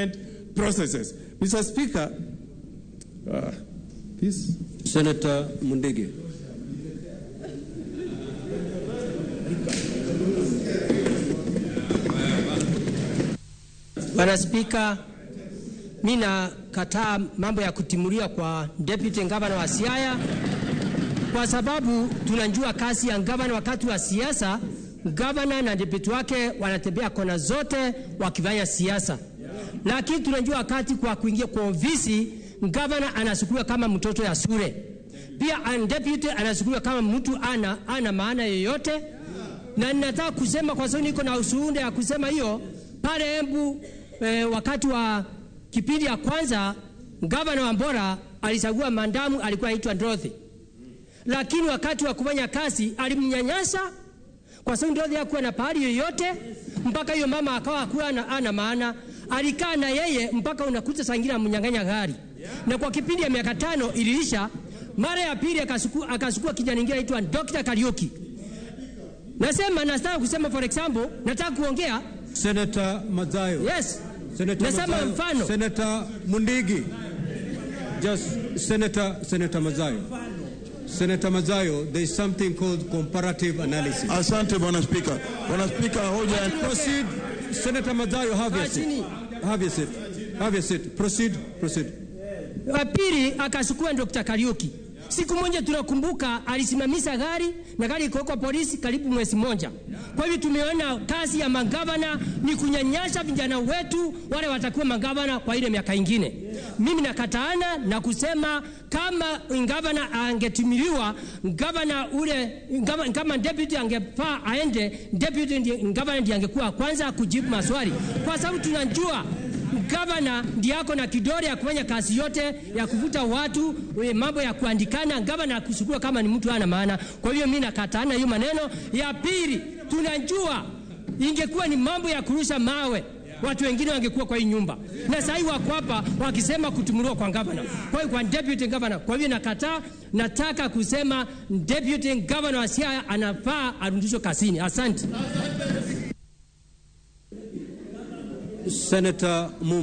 recruitment processes. Mr. Speaker, this... Senator Mundigi. Bwana Spika, mimi nakataa mambo ya kutimulia kwa deputy governor wa Siaya kwa sababu tunajua kazi ya governor wakati wa siasa. Governor na deputy wake wanatembea kona zote wakifanya siasa. Lakini tunajua wakati kwa kuingia kwa ofisi, governor anasukuliwa kama mtoto ya shule. Pia deputy anasukuliwa kama mtu ana maana yoyote. Na ninataka kusema kwa sababu niko na ushuhuda ya kusema hiyo, pale Embu wakati wa kipindi ya kwanza governor Wambora alichagua mandamu alikuwa anaitwa Dorothy. Lakini wakati wa kufanya kazi alimnyanyasa kwa sababu Dorothy hakuwa na pahali yoyote, mpaka hiyo mama akawa hakuwa ana maana. Alikaa na yeye mpaka unakuta saa nyingine amnyang'anya gari. Na kwa kipindi ya miaka 5 iliisha. Mara ya pili akasukua kijana mwingine anaitwa Dr. Kariuki. Nasema nataka kusema for example, nataka kuongea Senator Madzayo. Yes. Senator Nasema Madzayo. Mfano. Senator Mundigi. Just Senator Madzayo. Senator Madzayo, there is something called comparative analysis. Asante Bwana Speaker. Bwana Speaker, hoja proceed. Senator Madzayo, have your seat. Have your seat. Have your seat. Proceed, proceed. Wa pili akasukua Dr. Kariuki. Siku moja tunakumbuka alisimamisha gari na gari iko kwa polisi karibu mwezi mmoja. Kwa hivyo tumeona kazi ya magavana ni kunyanyasa vijana wetu wale watakuwa magavana kwa ile miaka ingine. Mimi nakataana na kusema kama gavana angetimiliwa, gavana ule, kama deputy angefaa aende, deputy ndiye, gavana ndiye angekuwa kwanza kujibu maswali. Kwa sababu tunajua gavana ndiye ako na kidole ya kufanya kazi yote ya kuvuta watu, mambo ya kuandikana, gavana akusukua kama ni mtu hana maana. Kwa hiyo mimi nakataana hiyo maneno. Ya pili, tunajua ingekuwa ni mambo ya kurusha mawe, watu wengine wangekuwa kwa hii nyumba. Na sasa hivi wako hapa wakisema kutumuliwa kwa governor. Kwa hiyo kwa deputy governor. Kwa hiyo nakataa, nataka kusema deputy governor wa Siaya anafaa arudishwe kazini. Asante. Senator Muma.